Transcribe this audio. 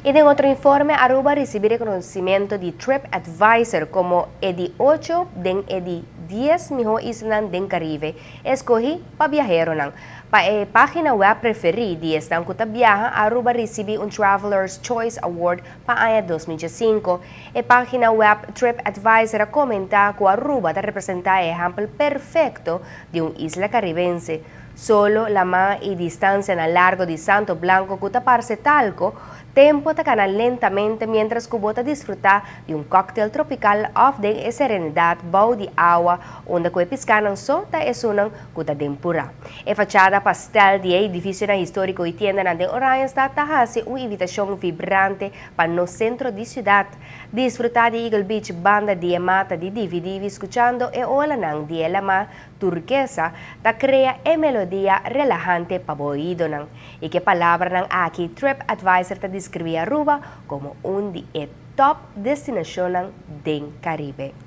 Y den otro informe, Aruba a ricibi reconocimento di TripAdvisor como e di 8 den e di 10 miho islanan den Caribe, escogi pa biaheronan. Pa e pagina web preferi di esnan cu ta biaha, Aruba a ricibi un Traveler's Choice Award pa aña 2005. E pagina web TripAdvisor a comenta cu Aruba ta representa e ehempel perfecto di un isla caribense. Solo, lama y distancianan largo di santo blanco cu ta parce talco, tempo ta cana lentamente mientras cu bo ta disfruta di un cocktail tropical of den e serenidad bou di awa unda cu e piscanan so ta esunnan cu ta den pura. E fachada pastel di e edificionan historico y tiendanan den Oranjestad ta haci un invitacion vibrante pa nos centro di ciudad. Disfruta di Eagle Beach banda di e mata di Divi Divi scuchando e olanan di e lama turkesa ta crea e melodia relahante pa bo oidonan. Y cu e palabranan aki TripAdvisor ta describi Aruba como un di e top destinacionnan den Caribe.